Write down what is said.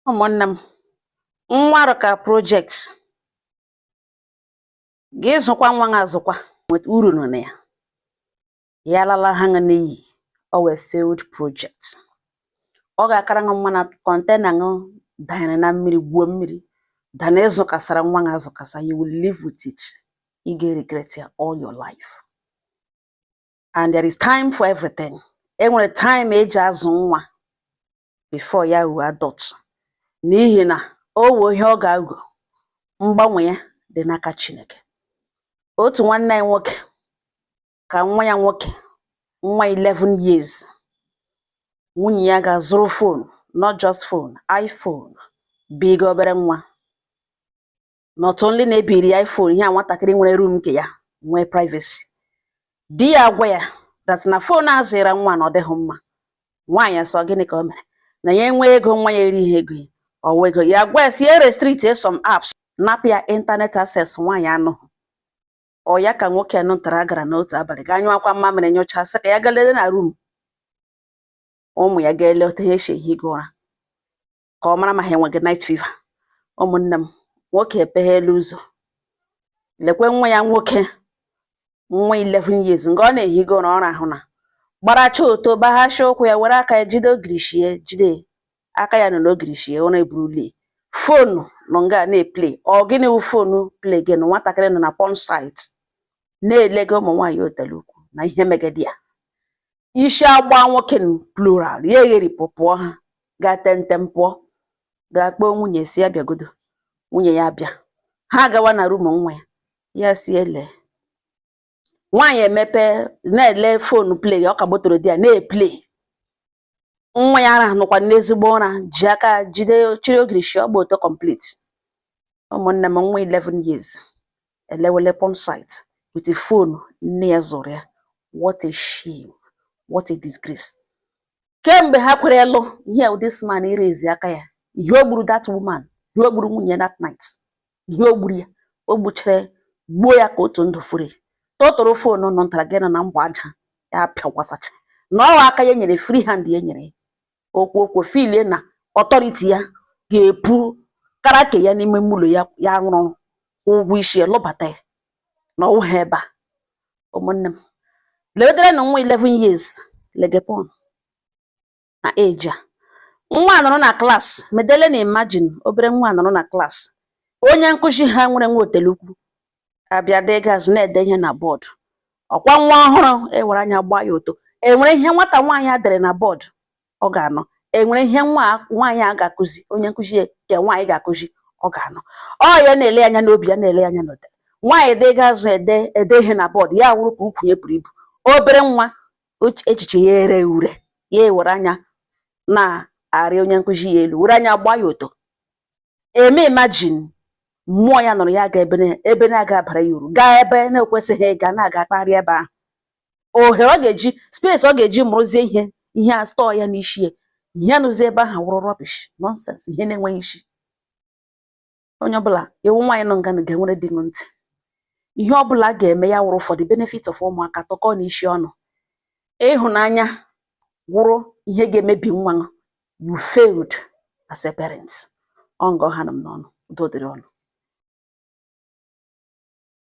Ụmụnne m, nwa rụ ka project gị zụkwa nwa gị azụkwa nweta uru nọ na ya. Ya lala ha ṅụ n'iyi, ọ wee failed project. Ọ ga-akara ṅụ mma na container ṅụ danyere na mmiri gwuo mmiri than ịzụkasara nwa gị azụkasa. You will live with it. Ị ga-regret ya all your life. And there is time for everything. E nwere time eji azụ nwa before ya ghọọ adult, n'ihi na o wee ihe ọ ga-aghọ, mgbanwe ya dị n'aka Chineke. Otu nwanne anyị nwoke ka nwa ya nwoke, nwa 11 years, nwunye ya ga-azụrụ phone, not just phone, iPhone, biga obere nwa. Not only na ebiri ya iPhone, ihe a nwatakịrị nwere room nke ya, nwee privacy. Di ya agwa ya that na phone a zụra nwa na ọ dịghị mma. Nwaanyị sọ gịnị ka o mere na ya enwee ego nwa ya erighị ego ya, ọ wụ ego ya. Gwa ya si ya restrict some apps, napụ ya internet access. Nwaanyị anụghị. Ọ ya ka nwoke nụtara gara n'otu abalị gaa nyụọkwa mmamịrị, nyụcha, sị ka ya gaa lele na room ụmụ ya, gaa ele otu ha esi ehiga ụra ka ọ mara ma ha enweghị night fever. Ụmụnne m, nwoke epeghela ụzọ, lekwe nwa ya nwoke, nwa 11 years, nga ọ na-ehiga ụra. Ọ rahụ na gbaracha oto, baghashia ụkwụ ya, were aka ya jide ogirishie, jide aka ya nọ n'ogirishie, ụra eburulie. Phone nọ nga na-eplay. Ọ gịnị wụ phone play gị? Nwatakịrị nọ na porn site na-elega ụmụ nwaanyị otele ukwu na ihe megide ya. Isi agba nwoke n plural, ya egheripụ pụọ, ha gaa tentem pụọ, gaa kpọọ nwunye si ya bịagodo. Nwunye ya bịa, ha gawa na room nwa ya. Ya si ele nwaanyị emepe na-ele phone play, ọ ka gbotoro di ya na-eplay. Nwa ya rahụnụkwa n'ezigbo ụra, ji aka jide chịrị ogirishi ọgba oto complete. Ụmụnne m, nwa 11 years elewele porn site with phone nne ya zụrụ ya. What a shame, what a disgrace. Kemgbe ha kwere ịlụ ihe, this man erezi aka ya. Ihe o gburu that woman, ihe o gburu nwunye that night, ihe o gburu ya, o gbuchere gbuo ya ka otu ndụ furu ya. Tụtụrụ phone nọ ntara gị nọ na mgba aja ya pịawasacha na ọwa aka ya nyere free hand, ya nyere ya okwu okwu filie na authority ya ga-epu karake ya n'ime ụlọ ya. Ya rụrụ ụgwọ isi ya lụbata ya na ọwụ ha ebe a. Ụmụnne m, lewedere na nwa 11 years lege porn na age a, nwa a nọrọ na class medele na imagine obere nwa nọrọ na class, onye nkụzi ha nwere nwa otelukwu abịa dee azụ na-ede ihe na board. Ọkwa nwa ọhụrụ ewere anya gbaa ya oto. Enwere ihe nwata nwaanyị a dere na board ọ ga-anọ? Enwere ihe nwa nwaanyị a ga-akụzi, onye nkụzi nke nwaanyị ga-akụzi, ọ ga-anọ? Ọ ya na-ele anya n'obi ya, na-ele anya n'ote nwaanyị dega azụ ede ede ihe na board ya, wụrụ ka ukwu ya buru ibu. Obere nwa echiche ya ere ure, ya ewere anya na-arị onye nkụzi ya elu, were anya gbaa ya oto. Eme imagine mmụọ ya nọrọ ya ga ebe ebe na-aga abara ya uru, gaa ebe na-ekwesịghị ịga, na-aga kparịa ebe ahụ. Ohere ọ ga-eji, space ọ ga-eji mụrụzie ihe, ihe a store ya n'isi ya, ihe nụzi ebe ahụ wụrụ rubbish, nonsense, ihe na-enweghị isi. Onye ọbụla iwu nwaanyị nọ nga ga-enwere di ntị. Ihe ọbụla a ga-eme ya wụrụ for the benefit of ụmụaka, tọkọ n'isi ọnụ. Ịhụnanya wụrụ ihe ga-emebi nwa. You failed as a parent. Ọ nga ọha nọ m n'ọnụ. Udo dịrị ọnụ.